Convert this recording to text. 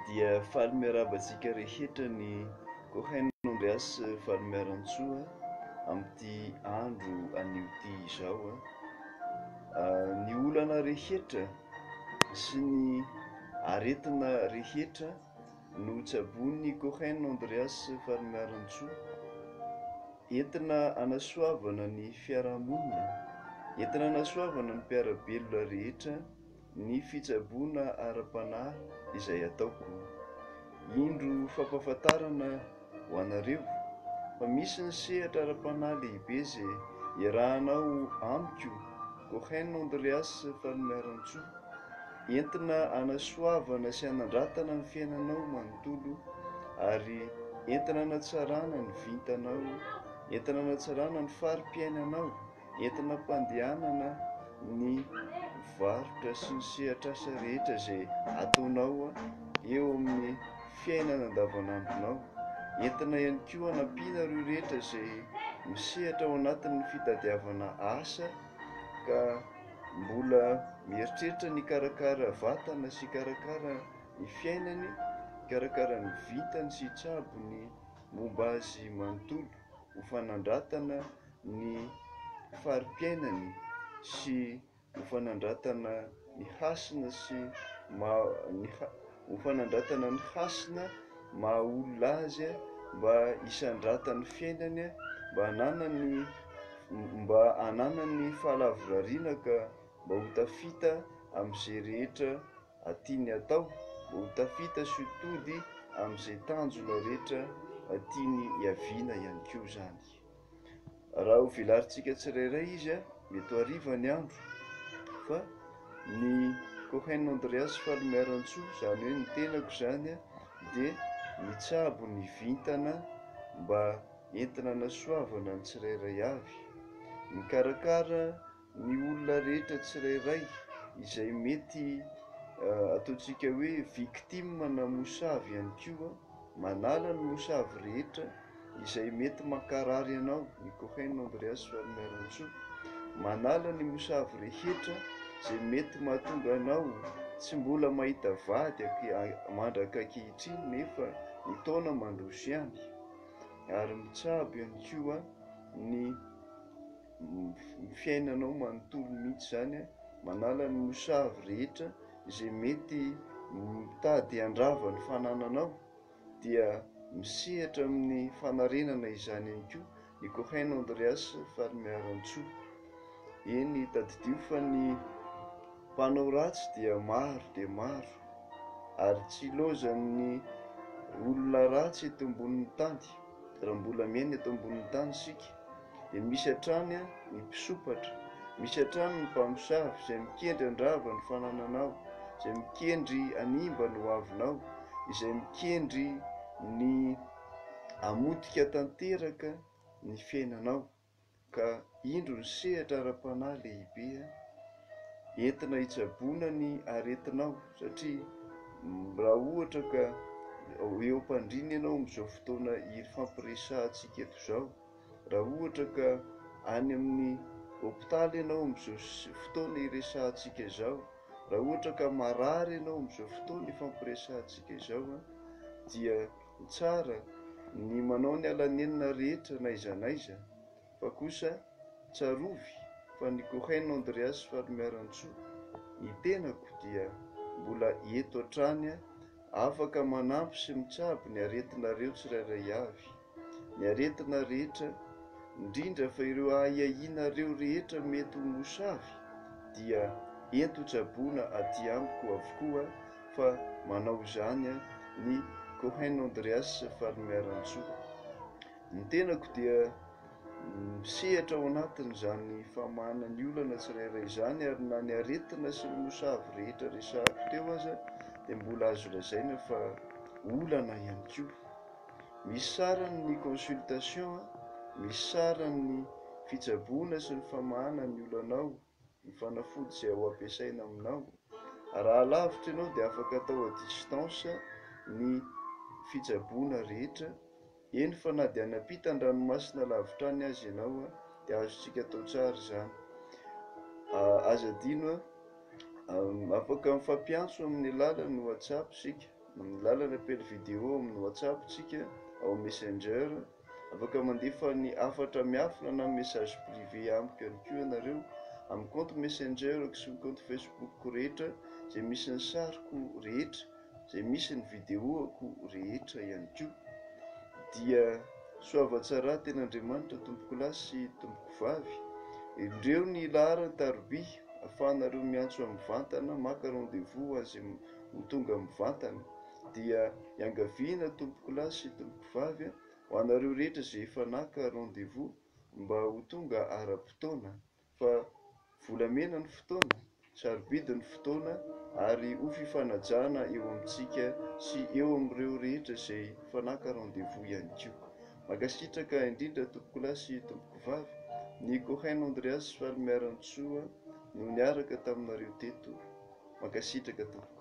Dia faly miarahaba antsika rehetra ny Cohen Andreas Falymiarantsoa amin'ity andro anio ity izao. Ny olana rehetra sy ny aretina rehetra no tsaboin'ny Cohen Andreas Falymiarantsoa entina hanasoavana ny fiarahamonina, entina hanasoavana ny mpiara-belona rehetra ny fitsaboana ara-panahy izay ataoko. Indro fampahafantarana ho anareo fa misy ny sehatra ara-panahy lehibe izay iarahanao amiko, Cohen Andreas Fanomiarantsoa, entina hanasoavana sy hanandratana ny fiainanao manontolo ary entina hanatsarana ny vintanao, entina hanatsarana ny fari-piainanao. Entina ampandehanana ny varotra sy ny sehatr'asa rehetra izay ataonao eo amin'ny fiainana andavanandronao. Entina ihany koa hanampiana ireo rehetra izay misehatra ao anatin'ny fitadiavana asa ka mbola mieritreritra ny hikarakara vatana sy hikarakara ny fiainany, hikarakara ny vintany sy hitsabo ny momba azy manontolo ho fanandratana ny fari-piainany sy ho fanandratana ny hasina sy maha ny ho fanandratana ny hasina maha olona azy mba hisandratan'ny fiainany mba hananany mba hananany fahalavorariana ka mba ho tafita amin'izay rehetra tiany atao, mba ho tafita sy ho tody amin'izay tanjona rehetra tiany hiaviana ihany koa izany. Raha ho velarintsika tsirairay izy, mety ho hariva ny andro, fa ny Cohen Andreas Falymiarantsoa, izany hoe ny tenako izany, dia mitsabo ny vintana mba entina hanasoavana ny tsirairay avy, mikarakara ny olona rehetra tsirairay izay mety ataontsika hoe victime na mosavy ihany koa, manala ny mosavy rehetra izay mety mankarary anao, ny Cohen Andreas Falymiarantsoa, manala ny mosavy rehetra izay mety mahatonga anao tsy mbola mahita vady mandraka ankehitriny nefa ny taona mandroso ihany, ary mitsabo ihany koa ny ny fiainanao manontolo mihitsy izany, manala ny mosavy rehetra izay mety mitady handrava ny fanananao dia misehatra amin'ny fanarenana izany ihany koa ny Cohen Andreas Falymiarantsoa. Eny, tadidio fa ny mpanao ratsy dia maro dia maro ary tsy ilaozan'ny olona ratsy eto ambonin'ny tany, raha mbola miaina eto ambonin'ny tany isika. dia misy hatrany ny mpisompatra, misy hatrany ny mpamosavy izay mikendry handrava ny fanananao, izay mikendry hanimba ny hoavinao, izay mikendry ny hamotika tanteraka ny fiainanao. Ka indro ny sehatra ara-panahy lehibe entina hitsaboana ny aretinao satria raha ohatra ka eo am-pandriana ianao amin'izao fotoana ifampiresahantsika eto izao, Raha ohatra ka any amin'ny hopitaly ianao amin'izao fotoana iresahantsika izao, raha ohatra ka marary ianao amin'izao fotoana ifampiresahantsika izao, dia tsara ny manao ny alanenina rehetra n'aiza n'aiza, fa kosa tsarovy fa ny Cohen Andreas Falymiarantsoa, ny tenako dia mbola eto hatrany afaka manampy sy mitsabo ny aretinareo tsirairay avy. ny aretina rehetra, indrindra fa ireo ahiahianareo rehetra mety ho mosavy dia ento tsaboina aty amiko avokoa fa manao izany ny Cohen Andreas Falymiarantsoa. Ny tenako dia misehatra ao anatin'izany famahana ny olana tsirairay izany ary na ny aretina sy ny mosavy rehetra resahako teo aza dia mbola azo lazaina fa olana ihany koa. Misy sarany ny consultation, misy sarany ny fitsaboana sy ny famahana ny olanao, ny fanafody izay ho ampiasaina aminao. Raha lavitra ianao dia afaka atao à distance ny fitsaboana rehetra, eny fa na dia any ampitan-dranomasina lavitra any aza ianao dia azontsika atao tsara izany. Aza adino, afaka mifampiantso amin'ny alalan'ny WhatsApp isika. Amin'ny alalan'ny appel vidéo amin'ny WhatsApp tsika, ao Messenger. Afaka mandefa ny hafatra miafina na message privé amiko ihany koa ianareo amin'ny compte Messenger-ko sy ny compte Facebook-ko rehetra izay misy ny sariko rehetra, izay misy ny vidéo-ko rehetra ihany koa. Dia soava tsarà ten'Andriamanitra tompokolahy sy tompokovavy. Indreo ny laharan-taroby afahanareo miantso mivantana maka rendez-vous ho an'izay ho tonga mivantana. Dia iangaviana tompokolahy sy tompokovavy ho anareo rehetra izay efa naka rendez-vous mba ho tonga ara-potoana fa volamena ny fotoana, sarobidy ny fotoana ary ho fifanajana eo amintsika sy eo amin'ireo rehetra izay efa naka rendez-vous ihany koa. Mankasitraka indrindra tompokolahy sy tompokovavy, ny Cohen Andreas Faly Miarantsoa no niaraka taminareo teto. Mankasitraka tompoko.